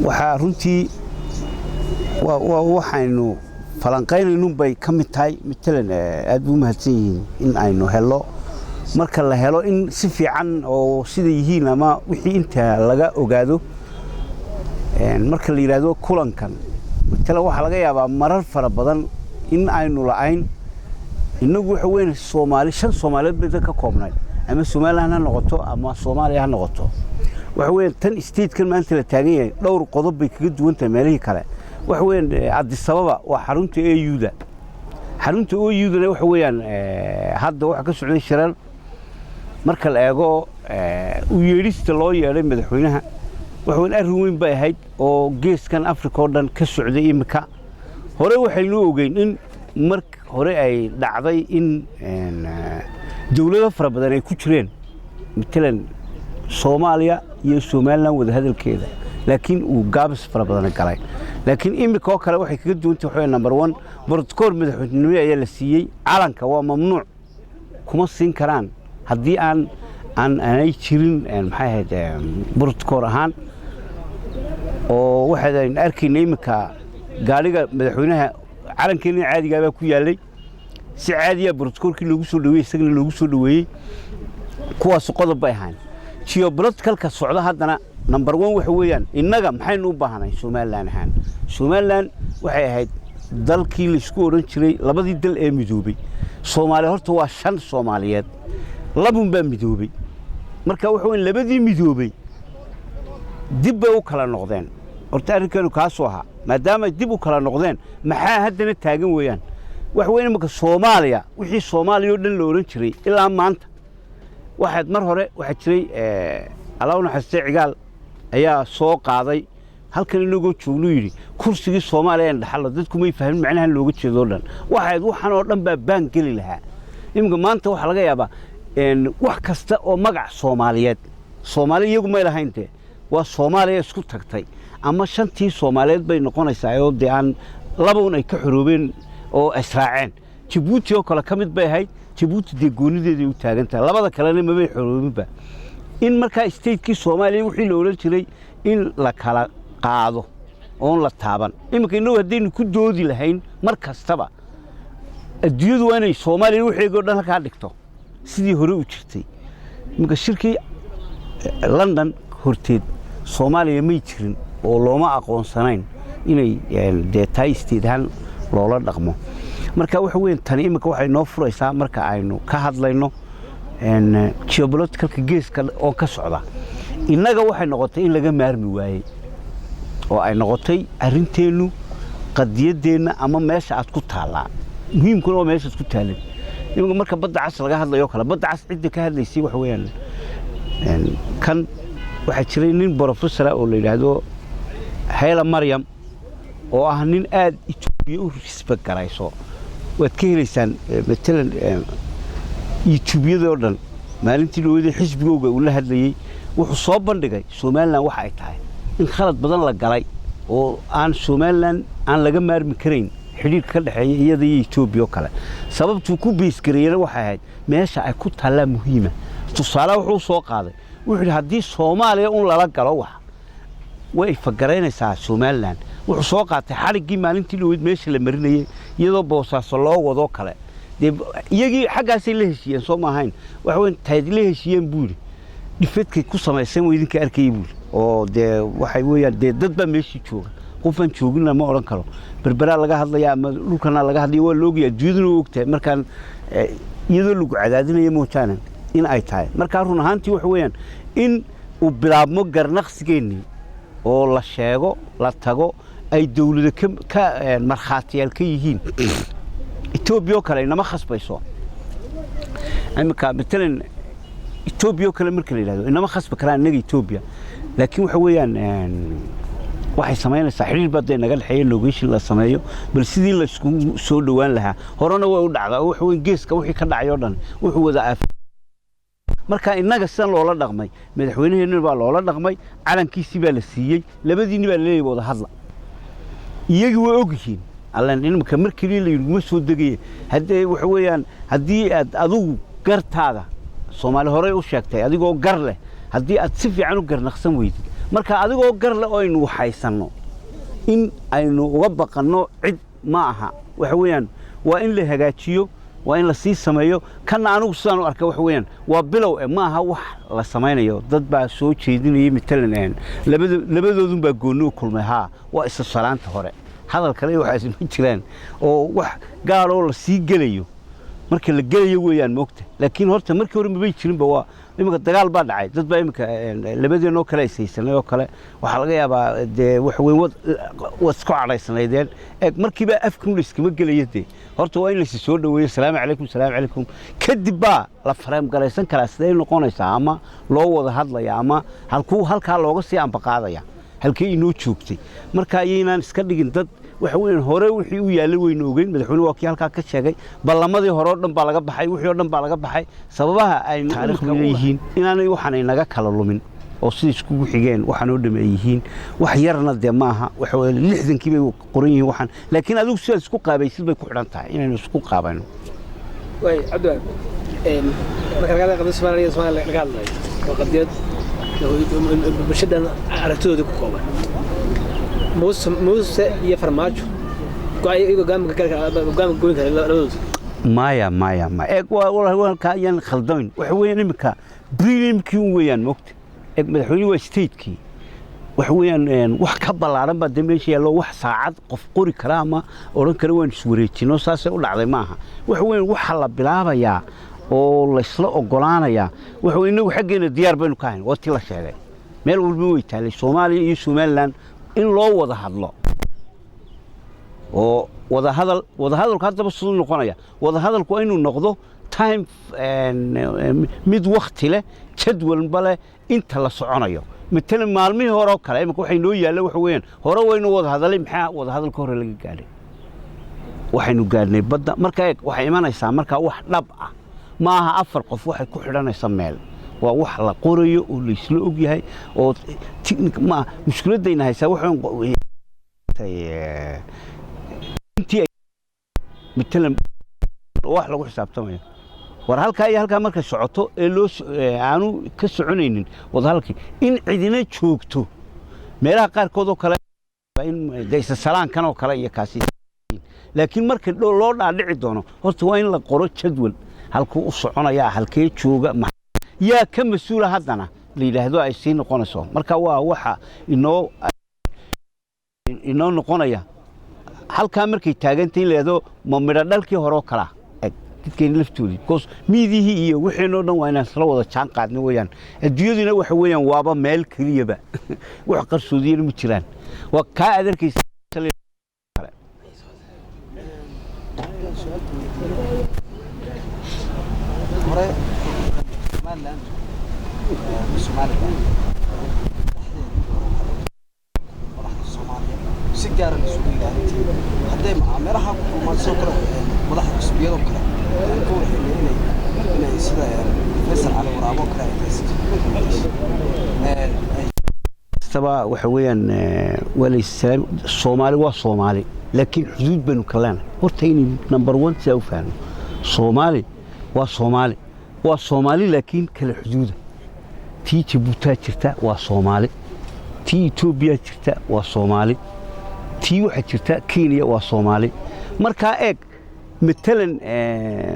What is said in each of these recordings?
Waxaa runtii waxaynu falanqaynaynun bay ka mid tahay. Matalan, aad buu u mahadsan yihiin in aynu helo, marka la helo in si fiican oo sida yihiin ama wixii inta laga ogaado. Marka la yidhaahdo kulankan, matalan, waxaa laga yaabaa marar fara badan in aynu la'ayn innagu. Waxa weyn, Soomaali shan Soomaaliyeed bay dad ka koobnayd, ama Somaliland ha noqoto ama Soomaaliya ha noqoto. Waxa weeyaan, tan statekan maanta la taagan yahay dhowr qodob bay kaga duwan tahay meelihii kale. Waxa weeyaan, Addis Ababa waa xarunta AU-da. Xarunta AU-dana waxa weeyaan hadda waxa ka socday shirar. Marka la eego u yeedhista loo yeedhay madaxweynaha, waxa weyn, arrin weyn bay ahayd oo geeskan Afrika oo dhan ka socday. Imika hore waxaynu ogeyn in mar hore ay dhacday in dawlado fara badan ay ku jireen, matalan Soomaaliya iyo Somaliland wadahadalkeeda, laakiin uu gaabis fara badan galay. Laakiin imika oo kale waxay kaga duwantay, waxa number one, protocol madaxweynenimo ayaa la siiyey. Calanka waa mamnuuc, kuma siin karaan haddii aan aanay jirin, maxay ahayd, protocol ahaan. Oo waxaadaynu arkayna iminka gaadhiga madaxweynaha calankeena caadigaa baa ku yaallay. Si caadiya protocolkii loogu soo dhaweeyey, isagana loogu soo dhaweeyey. Kuwaas qodob bay ahaan. Geopoliticalka socda haddana, number one, waxa weeyaan innaga maxaynu u baahanay Somaliland ahaan? Somaliland waxay ahayd dalkii laisku odhan jiray labadii dal ee midoobay. Soomaaliya horta waa shan Soomaaliyeed, labun baa midoobay. Marka waxa weyn, labadii midoobay dib bay u kala noqdeen. Horta arrinkeenu kaasuu ahaa. Maadaama dib u kala noqdeen, maxaa haddana taagan weeyaan? Waxa weyn, imika Soomaaliya, wixii Soomaaliya oo dhan la odhan jiray ilaa maanta, waxaad mar hore waxaa jiray, Allah u naxariistay, Cigaal ayaa soo qaaday halkan inagoo joognuu yidhi kursigii Soomaaliya aan dhaxallo. Dadku may fahmin macnahan looga jeedo dhan. Waxayd waxan oo dhan baa baan geli lahaa. Iminka maanta waxaa laga yaabaa wax kasta oo magac Soomaaliyeed, Soomaali iyagu may lahayn dee, waa Soomaaliya isku tagtay ama shantii Soomaaliyeed bay noqonaysaa oo dee aan labaun ay ka xoroobeen oo israaceen. Jabuuti oo kale ka mid bay ahayd. Jabuuti dee goonideeday u taagan tahay, labada kalena mamay xoroobinba. In markaa statekii Soomaaliya wixii la odhan jiray in la kala qaado oon la taaban. Iminka innagu haddaynu ku doodi lahayn mar kastaba, adduunyadu waa inay Soomaaliya waxeegoo dhan halkaa dhigto sidii hore u jirtay. Iminka shirkii London horteed Soomaaliya may jirin oo looma aqoonsanayn inay dee tahay state ahaan loola dhaqmo. Marka waxa weyn, tani iminka waxay noo furaysaa, marka aynu ka hadlayno geopoliticalka geeska oo ka socda, innaga waxay noqotay in laga maarmi waayey oo ay noqotay arrinteennu qadiyaddeenna ama meesha aad ku taallaa. Muhiimkuna waa meeshaad ku taalin. Iminka marka Badda Cas laga hadlayo kale, Badda Cas cidda ka hadlaysay waxa weeyaan kan waxaa jiray nin professora oo la yidhaahdo Hayla Maryam, oo ah nin aad Etoobiya u respect garayso. Waad ka helaysaan matalan YouTubeyadoo dhan. Maalintii dhawada xisbigooga uu la hadlayey wuxuu soo bandhigay Somaliland waxa ay tahay, in khalad badan la galay oo aan Somaliland aan laga maarmi karayn xidhiirka ka dhexeeya iyada iyo Etoobiya oo kale. Sababtuu ku beesgareeyena waxay ahayd meesha ay ku taallaa muhiima. Tusaale wuxuu soo qaaday, wuxuu yidhi haddii Soomaaliya un lala galo wax way fagaraynaysaa Somaliland. Wuxuu soo qaatay xadhiggii maalintii dhaweyd meesha la marinayey iyadoo Boosaaso loo wadoo kale. Dee iyagii xaggaasay la heshiiyeen, soo ma ahayn? Waxa weyn tayd la heshiiyeen buu yidhi, dhifadkay ku samaysan waa idinka arkayay buu yidhi. Oo dee waxay weeyaan dee dad baa meeshii jooga, qofaan jooginna ma odhan karo. Berberaa laga hadlaya ama dhulkana laga hadlaya, waa laogaya, adduunyaduna waa ogtahay. Markaan iyadoo lagu cadaadinaya moojaane in ay tahay. Markaa run ahaantii waxa weeyaan in uu bilaabmo garnaqsigeennii oo la sheego, la tago, ay dawlado ka markhaatiyaal ka yihiin. Etoobiya oo kale inama khasbayso. Iminka matalan Etoobiya oo kale marka la yidhahdo, inama khasbi karaan innaga Etoobiya, laakiin waxa weeyaan waxay samaynaysaa xidhiir baa dee naga dhexeeya, negotiation la sameeyo bal sidii la isku soo dhowaan lahaa. Horena way u dhacdaa oo waxa weyn geeska wixii ka dhacay oo dhan wuxuu wada aaf. Marka innaga sidan loola dhaqmay, madaxweynaheenna baa loola dhaqmay, calankiisii baa la siiyey, labadiinni baa laleeyahay wada hadla. Iyagii way og yihiin allan imika mar keliya laynaguma soo degaya. Haddee waxa weeyaan, haddii aad adigu gartaada, Soomaali horey u sheegtay, adigoo gar leh haddii aad si fiican u garnaqsan weydid. Marka adigoo garle oo aynu waxaysanno in aynu uga baqanno cid ma aha. Waxa weeyaan waa in la hagaajiyo, waa in la sii sameeyo. Kanna anigu sidaan u arka waxa weeyaan waa bilow e, ma aha wax la samaynayo. Dad baa soo jeedinayay matalan labadoodun baa goonni u kulmay. Haa, waa isa salaanta hore, hadal kale iyo waxaas ma jiraan oo wax gaaroo la sii gelayo marka la gelayo weeyaan, moogta. Laakiin horta markii hore mabay jirinba. Waa iminka dagaal baa dhacay, dad baa iminka labadeenoo kale ishaysanay oo kale, waxaa laga yaabaa dee wax weyn wad waad isku cadhaysanaydeen. Eeg, markiiba afkun la iskama gelayo dee. Horta waa in laysi soo dhoweeyo, salaamu calaykum, salaamu calaykum, kadib baa la fareem galaysan karaa sidee noqonaysaa ama loo wada hadlaya ama halkuu halkaa looga sii ambaqaadaya, halkee inoo joogtay. Marka ayaynaan iska dhigin dad waxa weeyaan hore wixii u yaallay waynu ogeyn. Madaxweyne waa kii halkaa ka sheegay, ballamadii hore oo dhan baa laga baxay, wixii oo dhan baa laga baxay. Sababaha aynu taariikhdu leeyihiin inaanay waxaan inaga kala lumin oo sida iskugu xigeen waxaan oo dham ay yihiin wax yarna dee maaha. Waxa weeye 60-kii bay qoran yihiin waxaan, laakiin adigu sidaad isku qaabaysid bay ku xidhan tahay inaynu isku qaabayno. Waay Cabdiwahaab, marka laga hadlayo qadiyad Soomaaliya, Soomaaliya laga hadlayo, waa qadiyad bulshadan aragtidoodii ku kooban. Muuse iyo Farmaajo iyagoo go'aanka goyn kara labadooda? Maya, maya, maya. Eeg, waa walkaa ayaan khaldamayn. Waxa weeyaan iminka prelimkii un weeyaan, moogta. Eeg, madaxweyne waa statekii. Waxa weeyaan wax ka ballaaran baa dee meesha yaallo, wax saacad qof qori kara ama odhan kara waan iswareejino saasay u dhacday maaha. Waxa weeyaan waxa la bilaabayaa oo laysla oggolaanayaa waxa weeye innagu xaggeena diyaar baynu ka ahayn. Waa tii la sheegay, meel walba way taallay Soomaaliya iyo Somaliland in loo wada hadlo oo wadahadal. Wadahadalku haddaba siduu noqonaya? Wadahadalku waa inuu noqdo time mid wakti leh, jadwalba leh, inta la soconayo. Matalan maalmihii hore oo kale imika waxay noo yaalla waxa weeyaan hore waynu wada hadalay. Maxaa wadahadalka hore laga gaadhay? Waxaynu gaadhnay badda. Marka eeg, waxay imanaysaa markaa wax dhab ah ma aha. Afar qof waxay ku xidhanaysaa meel, waa wax la qorayo oo laysla og yahay oo ma mushkiladayna haysaa. Waxaan intii matalan wax lagu xisaabtamayo war halkaa iyo halkaa markay socoto ee loo aanu ka soconaynin wadahadalkii, in cidina joogto meelaha qaarkood oo kale, in de salaankan oo kale iyo kaasi. Laakiin marka loo dhaadhici doono, horta waa in la qoro jadwal halkuu u soconayaa, halkee jooga, yaa ka mas-uula, haddana la yidhaahdo ay sii noqonayso. Marka waa waxa inoo noqonaya halkaa markay taagantay in la yidhahdo ma midho dhalkii hore oo kalaa. Eg dadkeena laftoodii, because miidihii iyo wixeenoo dhan waa inaan isla wada jaan qaadno weeyaan. Adduunyaduna waxa weeyaan waaba meel keliyaba, wax qarsoodiyana ma jiraan. Waa kaa aad arkaysa kale. Hore Somaliland, Somaliland madaxda Soomaaliya si gaara la isugu yidhaahdeen hadday meelaha ku kulmaan, sidoo kale madaxda xisbiyadoo kale aan ka warhaynay inay sida Faysal Cali Waraabo kale ay ay kastaba waxa weeyaan waa la islaam. Soomaali waa Soomaali, laakiin xuduud baynu ka leenahay. Horta inay number one sidaa u fahanno, Soomaali waa Soomaali, waa Soomaali, laakiin kala xuduuda. Tii Jabuutaa jirta waa Soomaali, tii Etoobiya jirta waa Soomaali, tii waxaa jirta Kenya waa Soomaali. Markaa eeg, matalan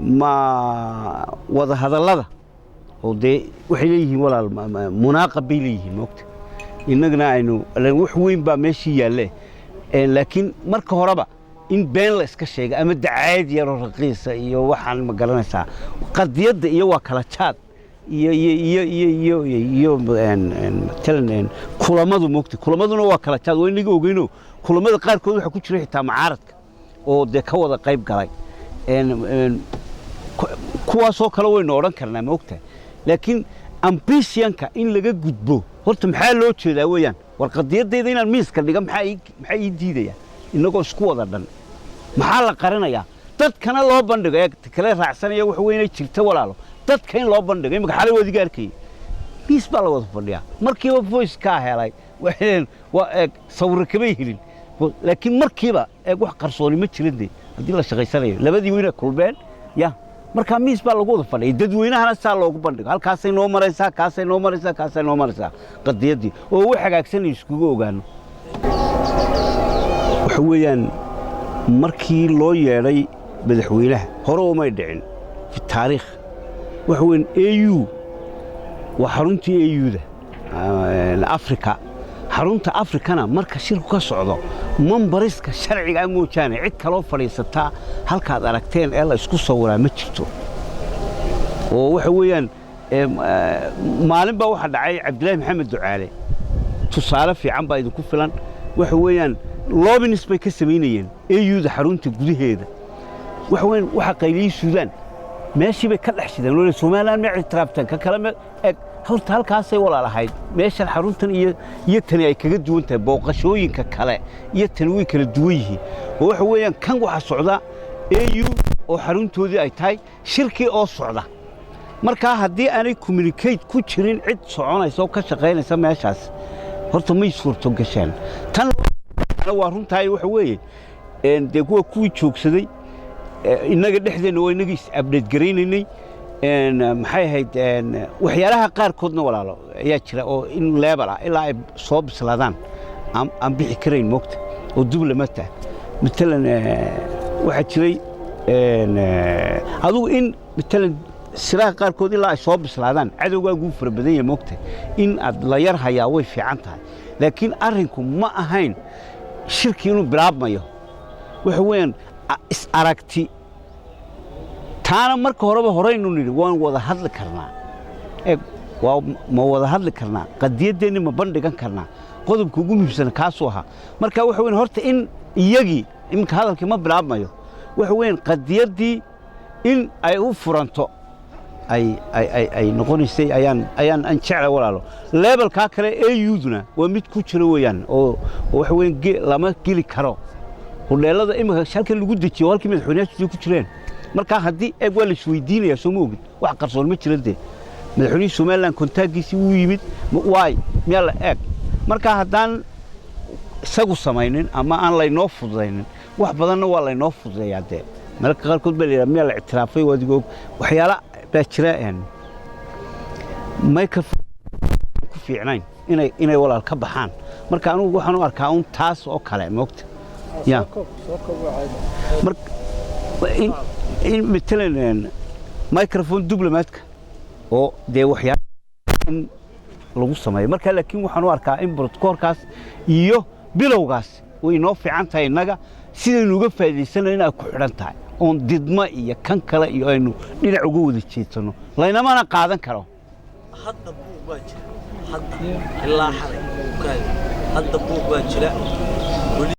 ma wadahadallada oo dee waxay leeyihiin walaal munaaqab bay leeyihiin, moogta. Innagana aynu wax weyn baa meeshii yaalle, laakiin marka horeba in been la iska sheega ama dacaayad yaroo raqiisa iyo waxaan ma garanaysaa qadiyadda iyo waa kala jaad iyo iyo iyo iyo iyo iyo matalan kulamadu, moogta, kulamaduna waa kala jaad. Waa inaga ogeyno kulamada qaarkood waxaa ku jira xitaa mucaaradka oo dee ka wada qayb galay. Kuwaasoo kale waynu odhan karnaa, ma ogtahay. Laakiin ambitionka in laga gudbo horta maxaa loo jeedaa weeyaan? War qadiyadayda inaan miiska dhiga maxaa ii diidaya? Innagoo isku wada dhan maxaa la qarinayaa? Dadkana loo bandhigo ee kale raacsanaya waxa weyn inay jirta walaalo, dadka in loo bandhigo. Imika xalay waadiga arkayay, miis baa la wada fadhiyaa, markiiba voice kaa helay. Waa eeg, sawirro kamay helin, laakiin markiiba eeg wax qarsooni ma jirin dee. Haddii la shaqaysanayo labadii weyna kulmeen ya. Markaa miis baa lagu wada fadhiyay, dadweynahana saa loogu bandhigo, halkaasay noo maraysaa, kaasay noo maraysaa, kaasay noo maraysaa qadiyaddii, oo wax hagaagsan iskugu ogaano. Waxa weeyaan, markii loo yeedhay madaxweynaha, hore umay dhicin fi taariikh. Waxa weeyaan, AU waa xaruntii AU-da Afrika. Xarunta Afrikana marka shirku ka socdo, memberska sharcigaa moojaane cid kaloo fadhiisataa halkaad aragteen ee la isku sawiraa ma jirto. Oo waxa weeyaan, maalin baa waxaa dhacay Cabdilaahi Maxamed Ducaale, tusaale fiican baa idinku filan. Waxa weeyaan, lobbying bay ka samaynayeen AU-da xarunta gudaheeda. Waxa weeyaan, waxa qayliyey Suudaan, meeshii bay ka dhex shideen oo Somaliland ma ictiraafteen ka kale ma eg. Horta halkaasay walaal ahayd meeshan xaruntan iyo tani ay kaga duwan tahay booqashooyinka kale, iyo tani way kala duwan yihiin. Oo waxa weeyaan, kan waxa socda AU oo xaruntoodii ay tahay, shirkii oo socda. Markaa haddii aanay communicate ku jirin cid soconaysa oo ka shaqaynaysa meeshaas, horta may suurto gasheen. Tan waa runtahay. Waxa weeye, dee kuwa kuwii joogsaday innaga dhexdeenna waa innagii is-update garaynaynay. Maxay ahayd, waxyaalaha qaarkoodna, walaalo, ayaa jira oo in level ah ilaa ay soo bislaadaan aan bixi karayn, moogta, oo diblamata. Matalan, waxaa jiray adigu in matalan siraha qaarkood ilaa ay soo bislaadaan, cadowgaaguu fara badan yahay, moogta, in aad la yar hayaa way fiican tahay. Laakiin arrinku ma ahayn shirki inuu bilaabmayo. Waxa weeyaan, is aragti taana marka horeba horaynu nidhi waan wada hadli karnaa. Eg, waa ma wada hadli karnaa, qadiyaddeenni ma bandhigan karnaa? Qodobka ugu muhiimsan kaasuu ahaa. Marka waxa weyn horta in iyagii iminka hadalkii ma bilaabmayo. Waxa weyn, qadiyaddii in ay u furanto ay noqonaysay ayaan an jeclay, walaalo. Levelkaa kale AU-duna waa mid ku jira weeyaan, oo waxa weyn lama geli karo hudheelada iminka halkan lagu dejiyo, halkii madaxweynayaashu ku jireen. Markaa haddii eeg, waa la isweydiinayaa, soo ma ogid? Wax qarsoon ma jira dee. Madaxweynihii Somaliland contactgiisii wuu yimid, waay miyaa la eeg? Markaa haddaan isagu samaynin ama aan laynoo fududaynin, wax badanna waa laynoo fududeeyaa dee. Mararka qaarkood baa la yidhaha miyaa la ictiraafay? Adigoo waxyaala baa jira microphone ku fiicnayn inay walaal ka baxaan. Marka anugu waxaan u arkaa un taas oo kale, moogta ya. In matalan microphone diplomatka oo dee waxyaala in lagu sameeyo marka. Laakiin waxaan u arkaa in protocolkaas iyo bilowgaas way inoo fiican tahay, innaga sidaynu uga faa'iidaysanayo in ay ku xidhan tahay, oon didma iyo kan kale iyo aynu dhinac uga wada jeedsano, laynamana qaadan karo. Hadda buuq baa jira, hadda ilaa xalay, hadda buuq baa jira weli.